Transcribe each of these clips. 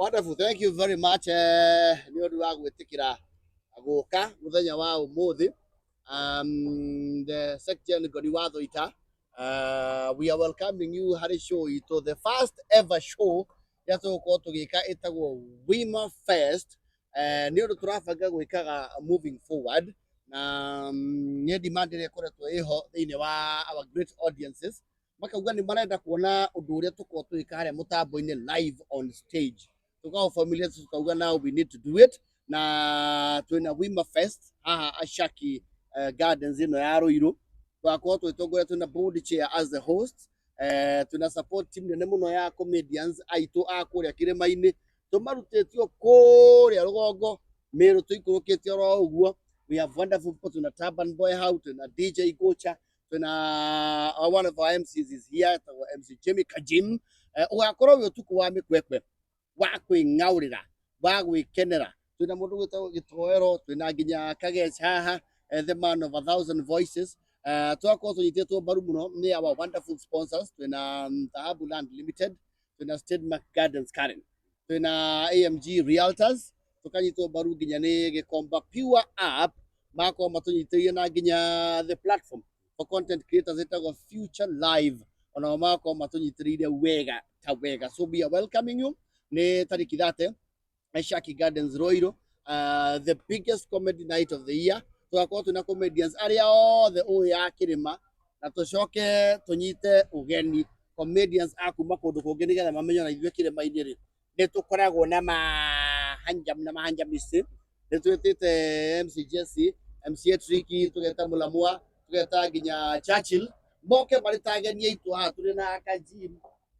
Wonderful. Thank you very much nĩ ũndũ wa gwĩtĩkĩra gũka mũthenya wa ũmũthĩ. The section Ngoni wa Thũita. We are welcoming you harĩ show itũ, the first ever show ĩrĩa tũgũkorwo tũgĩka ĩtagwo Wima Fest. Nĩ ũndũ tũrabanga gwĩkaga moving forward na nĩ demand ĩrĩa ĩkoretwo ĩho thĩinĩ wa our great audiences, makauga nĩ marenda kuona ũndũ ũrĩa tũkorwo tũgĩka harĩa mũtambo-inĩ live on stage. Tũkaũbamilia, tukauga now we need to do it, na twĩna Wima Fest haha Ashaki Gardens ĩno ya Ruiru. Tũgakorwo twĩtongoria, twĩna board chair as the host, twĩna support team nene mũno ya comedians aitũ a kũrĩa kĩrĩma-inĩ, tũmarutĩtio kũrĩa rũgongo Meru, tũikũrũkĩte oro ũguo. We have wonderful people. Twĩna Taban Boy hau, twĩna DJ Gocha, twĩna one of our MCs is here, etagwo MC Jimmy Kajim. Ũgakorwo wĩ ũtukũ wa mĩkwekwe, wa kwĩng'aũrĩra, wa gwĩkenera. Twĩna mũndũ gwĩtagwo Gĩtoero, twĩna nginya Kagech haha, the man of a thousand voices. Tũgakorwo tũnyitĩtwo mbaru mũno nĩ our wonderful sponsors. Twĩna Dhahabu Land Limited, twĩna Statemark Gardens Karen, twĩna AMG Realtors, tũkanyitwo mbaru nginya nĩ Gĩkomba Pure App, magakorwo matũnyitĩrĩire, na nginya the platform for content creators ĩtagwo Future Live, onao magakorwo matũnyitĩrĩire wega ta wega. So we are welcoming you. Nĩ tarĩki 30, Shaki Gardens Ruiru, the biggest comedy night of the year. Tũgakorwo twĩna comedians arĩa othe ũĩ ya kĩrĩma, na tũcoke tũnyite ũgeni comedians a kuma kũndũ kũngĩ, nĩgetha mamenye ona ithuĩ kĩrĩma-inĩ rĩ, nĩ tũkoragwo na mahanjam na mahanjamisi. Nĩ twĩtĩte MC Jesse, MC Tricky, tũgeta Mũlamwa, tũgeta nginya Churchill, moke marĩ ta ageni aitũ haha. Tũrĩ na Kajim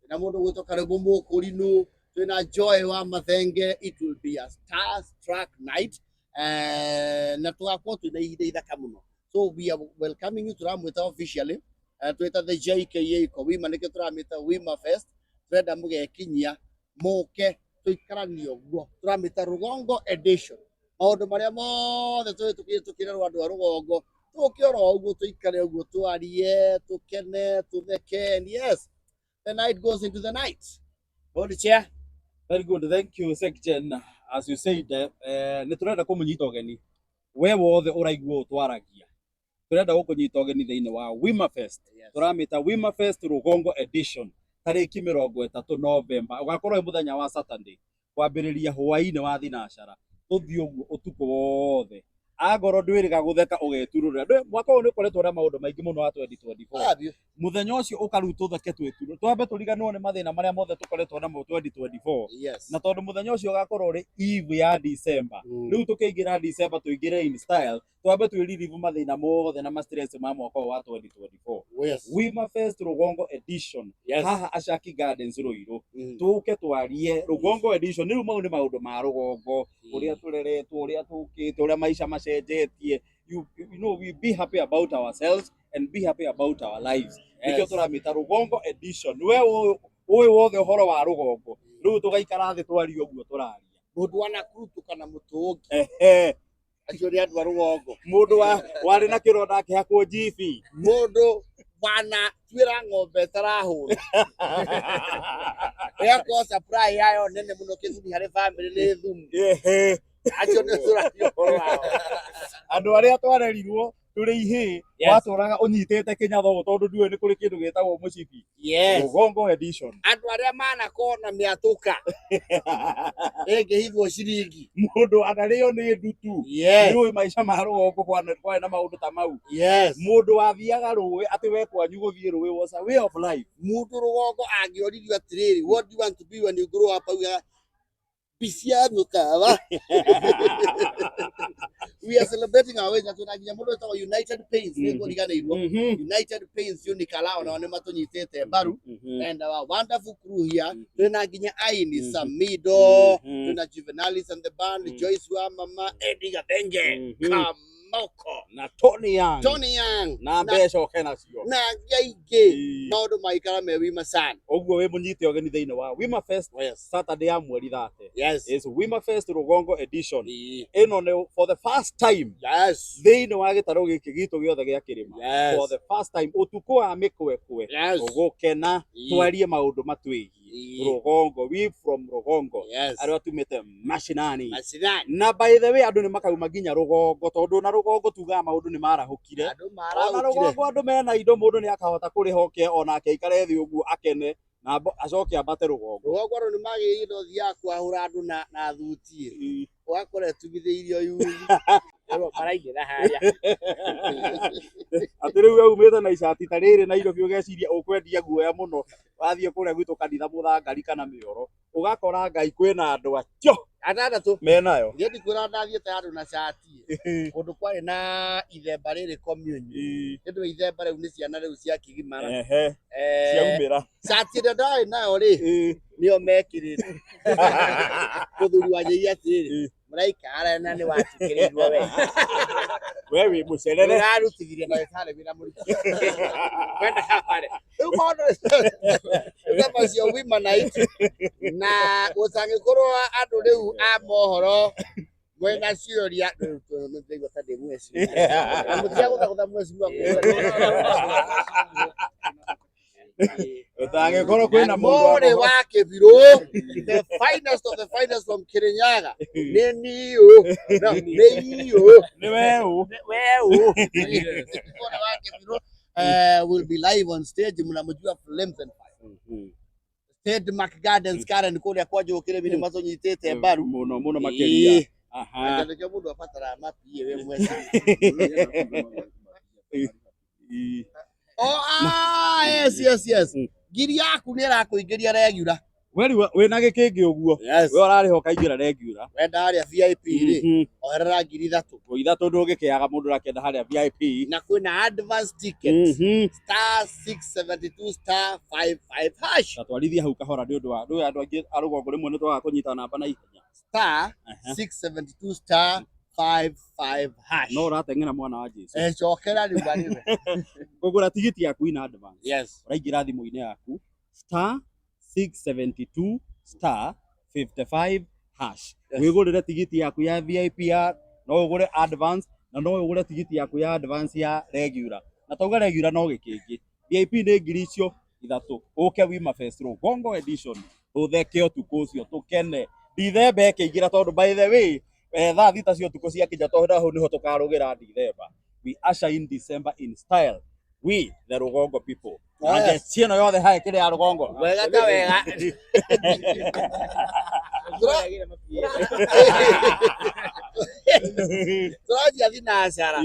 na mũndũ gwĩtwo Karĩmũ Mũkũrinũ, twĩna Joy wa Mathenge. It will be a star struck night, na tũgakorwo twĩna ihinda ithaka mũno. So we are welcoming you. Tũramwĩta officially, twĩta the JKA Kowima, nĩkĩo tũramĩta Wima Fest. Tũrenda mũgekinyia mũke tũikaranie ũguo. Tũramĩta Rũgongo edition. Maũndũ marĩa mothe tũkĩrerwo andũ a rũgongo, tũke oro ũguo, tũikare ũguo, twarie, tũkene, tũtheke, and yes, the night goes into the night. Board chair. Very good, thank you, Sekjen. As you said, nĩ tũrenda kũmũnyita ũgeni. We wothe ũraigua ũũ twaragia, tũrenda gũkũnyita ũgeni thĩinĩ wa Wima Fest. Tũramĩta Wima Fest Rũgongo edition, tarĩki 30 November. Ũgakorwo wĩ mũthenya wa Saturday, kwambĩrĩria hwaĩ-inĩ wa thinacara, tũthiĩ ũguo ũtukũ wothe. Angorwo ndwĩrĩga gũtheka ũgeturũrĩra. Mwaka ũyũ nĩ ũkoretwo na maũndũ maingĩ mũno wa 2024. Abio. Mũthenya ũcio ũkaru tũtheke twĩturũ, twambe tũriganĩrwo nĩ mathĩna marĩa mothe tũkoretwo namo 2024. Na tondũ mũthenya ũcio ũgakorwo ũrĩ eve ya December, rĩu tũkĩingĩra December tũingĩre in style, twambe twĩririvu mathĩna mothe na ma stress ma mwaka ũyũ wa 2024. Wima Fest Rũgongo edition, haha Ashaki Gardens Ruiru. Tũke twarie Rũgongo edition. Rĩu mau nĩ maũndũ ma rũgongo, ũrĩa tũreretwo, ũrĩa tũkĩte, ũrĩa maica macenjetie. You know we be happy about ourselves and be happy about our lives. Nĩkĩo tũramĩta Rũgongo edition. We ũĩ wothe ũhoro wa rũgongo, rĩu tũgaikara thĩ twarie ũguo tũraria. Mũndũ wanakurutuka na mũtũngi. Acio nĩ andũ a rũgongo. Mũndũ wa warĩ na kĩronda akĩhakwo njibi. Mũndũ wanatuĩra ng'ombe ĩtarahũra, ĩgakorwo supply yayo nene mũno kĩguni harĩ family nĩ thumu. Acio nĩ tũraria ũhoro wao. Andũ arĩa twarerirwo tũrĩ ihĩĩ, watũraga ũnyitĩte kĩnyatha ũũ tondũ ndiũĩ nĩ kũrĩ kĩndũ gĩtagwo mũcibi. Rũgongo edition. Andũ arĩa manakorwo na mĩatũka ĩngĩhithwo ciringi. Mũndũ anarĩo nĩ ndutu. Nĩũĩ maica ma rũgongo kwarĩ na maũndũ ta mau. Mũndũ wathiaga rũĩ, atĩ we kwanyu gũthiĩ rũĩ was a way of life. Mũndũ rũgongo angĩoririo atĩrĩrĩ, "What do you want to be when you grow up?" augaga bicia mũkawa. We are celebrating our ways, na twĩna nginya mũndũ wĩtagwo United Paints, nĩ ngũriganĩirwo. United Paints Unikalao nao nĩ matũnyitĩte mbaru, and our wonderful crew here. Twĩna nginya aini Samido, twĩna Juvenalis and the band, Joyce wa Mama, Eddie Gathenge, Kamoko, na Tony Young, Tony Young, na mbeca oke nacio, na angĩ aingĩ. Maũndũ maikara me wima sana. Ũguo wĩ mũnyite ũgeni thĩinĩ wa Wima Fest, Saturday ya mweri 30. Is Wima Fest Rũgongo edition. Ĩno nĩ for the first time thĩinĩ wa gĩtarũ gĩkĩ gitũ gĩothe gĩa kĩrĩma. For the first time, ũtukũ wa mĩkwekwe, ũgũkena, twarie maũndũ matwĩgiĩ. nyingĩ. Rũgongo, we from rũgongo. Yes. Arĩa tumĩte mashinani. Mashinani. Na by the way andũ nĩ makauma nginya rũgongo, tondũ na rũgongo tugaga maũndũ nĩ marahũkire. Andũ Ona marahũkire. rũgongo andũ mena indo, mũndũ nĩ akahota kũrĩha oke onake aikare thĩ ũguo akene na acoke ambate rũgongo. Rũgongo andũ nĩ magĩrĩire no thiaga kwahũra andũ na thuti ũgakora ĩtumithĩirio yuthi. Maraingĩra harĩa. Atĩ rĩu we umĩte na icati ta rĩrĩ Nairobi ũgeciria ũkwendia guoya mũno, wathiĩ kũrĩa gwitũ kanitha mũthangari kana mĩoro, ũgakora Ngai kwĩna andũ acio Atandatũ. menayo. Niĩ ndikwĩra ndathiĩte handũ na cati kũndũ kwarĩ na ithemba rĩrĩ commune. Nĩ ũndũ wa ithemba rĩu nĩ ciana rĩu cia kĩgimara. Ehe, ciaumĩra. Cati ĩrĩa ndarĩ nayo rĩ, nĩyo mekĩrĩte. Mũthuri wanjĩire atĩrĩrĩ, mũraikara na nĩ watukĩrĩirwo we. We wĩ mũcerere. Ũrarutithirie ndagĩtarĩ wĩra mũritũ. Kwenda habarĩ. Rĩu maũndũ nĩ macio wima night na gũtangĩkorwo andũ rĩu a mohoro mwena ciũria rĩu nĩndĩraigua ta ndĩ mweci. Na mũtiga gũthagũtha mweci Ũtangĩkorwo kwĩna mũndũ Mũrĩ wa Kĩbirũ, the finest of the finest from Kirinyaga. Nĩ niũ, no, nĩ iũ. Nĩ weũ. Weũ. Mũrĩ wa Kĩbirũ, will be live on stage, mnamjua Flames and Fire. State Mark Gardens Karen kũrĩa kwa Njũkĩrĩ nĩ matũnyitĩte mbaru. Mũno mũno makĩria. Ĩĩ. Aha. Nĩkĩo mũndũ abataraga mapie we mweci. Oh, ah, yes, yes, yes. Ngiri yaku nĩ ĩrakũingĩria regular. We rĩu wĩna gĩkĩngĩ ũguo. Yes. We ũrarĩha ũkaingĩra regular. Wenda harĩa VIP rĩ, oherera 3,000. Ithatũ ndũngĩkĩaga mũndũ ũrakĩenda harĩa VIP. Na kwĩna advance ticket. Star 672 star 55 hash. Ta twarithia hau kahora nĩ ũndũ wa ndũĩ andũ aingĩ a rũgongo rĩmwe nĩ twagaga kũnyita namba na ihenya. Star 672 star 55 hash. No ũrateng'era mwana wa Jesu. Cokera rĩu arĩwe. Kũgũra tigiti yaku in advance. Yes. Ũraingĩra thimũ-inĩ yaku star 672 star 55 hash. Yes. Wĩgũrĩre tigiti yaku ya VIP ya no ũgũre advance na no ũgũre tigiti yaku ya advance ya regular. Na tauga regular no gĩkĩngĩ. VIP nĩ 3,000. Ũke Wima Fest Rũgongo edition. Tũtheke ũtukũ ũcio tũkene. Dithemba ĩkĩingĩra tondũ by the way thaa 6 cia ũtukũ ciakinya tondũ hau nĩho tũkarũgĩra Dithemba. We usher in December in style. We the Rũgongo people. Oh, Na yes. njeci ĩno yothe hae kĩrĩa ya Rũgongo. Wega ta wega. Tũrathiĩ thinacara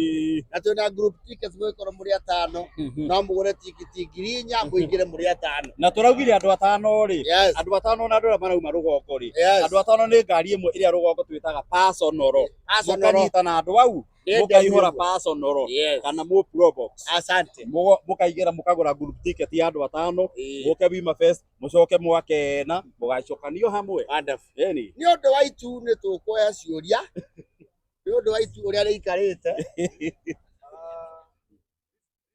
na twĩna group tickets mũgĩkorwo mũrĩ atano, no mũgũre tikiti 4,000 mũingĩre mũrĩ atano. Na tũraugire andũ atano rĩ. Yes. Andũ atano na andũ arĩa marauma rũgongo rĩ. Yes. Andũ atano nĩ ngari ĩmwe ĩrĩa rũgongo twĩtaga personal. Personal. Mũkanyita na andũ au mũkaihũra personal Yes. kana mũ probox. Asante. Mũkaingĩra mũkagũra group ticket ya andũ atano, mũke Wima Fest, mũcoke mwakena, mũgacokanio hamwe. Wonderful. Ĩni. Nĩ ũndũ wa itu nĩ tũkuoya ciũria. Nĩ ũndũ wa itu ũrĩa rĩikarĩte.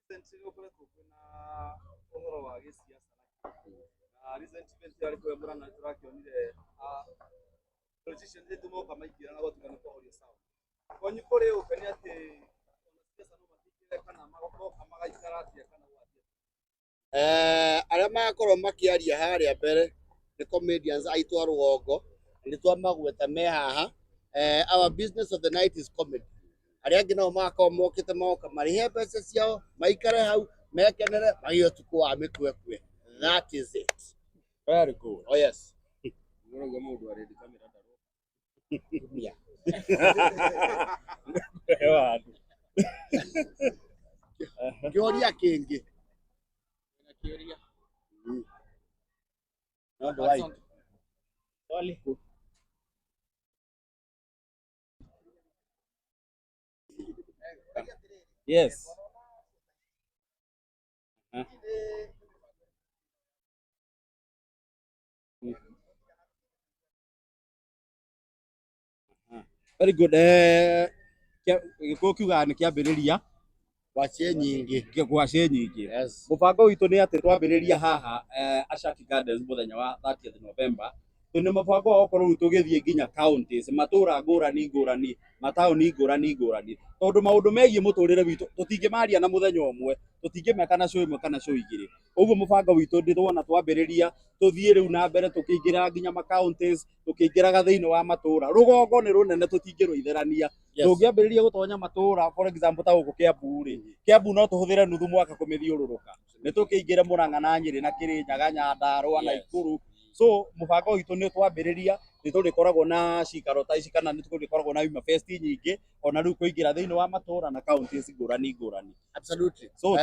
Recently gũkoretwo kwĩna ũhoro wa gĩsiasa na recent event yarĩ kũrĩa Murang'a nĩtũrakĩonire politicians aitũ moka maingĩra na gwatuĩka nĩ kũhorio sawa. Kwanyu kũrĩ ũka nĩ atĩ ona siasa no matingĩre kana moka magaikara atĩa kana gwathiĩ? Arĩa magakorwo makĩaria harĩa mbere nĩ comedians aitũ a rũgongo, nĩ twamagweta me haha. Our business of the night is comedy. Arĩa angĩ nao magakorwo mokĩte magoka marĩhe mbeca ciao, maikare hau, mekenere, magĩe ũtukũ wa mĩkwekwe. That is it. Very good. Oh yes. Ũrauga mũndũ arĩ kamera ndarona. Yeah. Kĩũria kĩngĩ. Nĩ ũndũ wa itu. Yes. Very good. Gĩkũyũ kiugaga nĩ kĩambĩrĩria Ngwacĩ nyingĩ. Ngwacĩ nyingĩ. Yes. Mũbango witũ nĩ atĩ twambĩrĩria haha Ashaki Gardens mũthenya wa 30th November. Twĩna mũbango wa gũkorwo rĩu tũgĩthiĩ nginya counties, matũra ngũrani ngũrani, mataũni ngũrani ngũrani, tondũ maũndũ megiĩ mũtũrĩre witũ tũtingĩmaria na mũthenya ũmwe, tũtingĩmeka na show ĩmwe kana show igĩrĩ. Ũguo mũbango witũ ndĩrona twambĩrĩria tũthiĩ rĩu na mbere tũkĩingĩraga nginya ma counties, tũkĩingĩraga thĩinĩ wa matũra. Rũgongo nĩ rũnene tũtingĩrũitherania. Tũngĩambĩrĩria gũtonya matũra, for example ta gũkũ Kiambu rĩ, Kiambu no tũhũthĩre nuthu mwaka kũmĩthiũrũrũka. Nĩ tũkĩingĩre Murang'a na Nyĩrĩ na Kĩrĩnyaga, Nyandarũa, Naikuru. So mũbango witũ nĩ twambĩrĩria, nĩ tũrĩkoragwo na cikaro ta ici kana nĩ tũrĩkoragwo na Wima Fest nyingĩ, ona rĩu kũingĩra thĩinĩ wa matũra na counties ngũrani ngũrani. Absolutely. So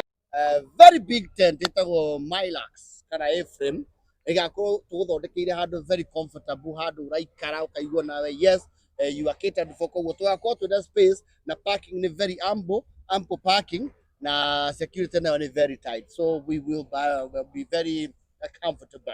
very big tent ĩtagwo Milax kana A-frame ĩgakorwo tũgũthondekeire handũ very comfortable, handũ ũraikara ũkaigua nawe yes, you are catered for. Koguo tũgakorwo twĩna space na parking nĩ very ample parking na security nayo nĩ very tight, so we will be very comfortable.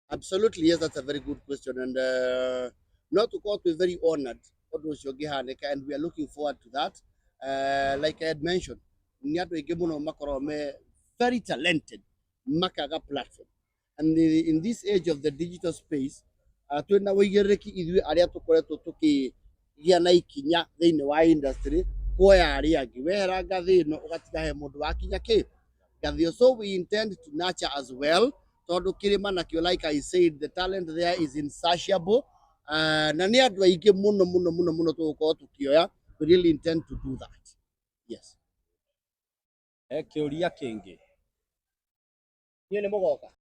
Absolutely, yes, that's a very good question. And not to court, we're very honored ũndũ ũcio ũngĩhanĩka, and we are looking forward to that. Like I had mentioned, nĩ andũ aingĩ mũno makoragwo me very talented makaga platform. And in this age of the digital space, twĩna ũigĩrĩrĩki ithuĩ arĩa tũkoretwo tũkĩgĩa na ikinya thĩinĩ wa industry kuoya arĩa angĩ, wehera ngathĩ ĩno ũgatiga he mũndũ wakinya kĩ ngathĩ ĩyo. So we intend to nurture as well, tondũ kĩrĩma nakĩo, like I said, the talent there is insatiable, na nĩ andũ aingĩ mũno mũno mũno mũno tũgũkorwo tũkĩoya. We really intend to do that, yes. Kĩũria kĩngĩ. Inyuĩ nĩ mũgoka?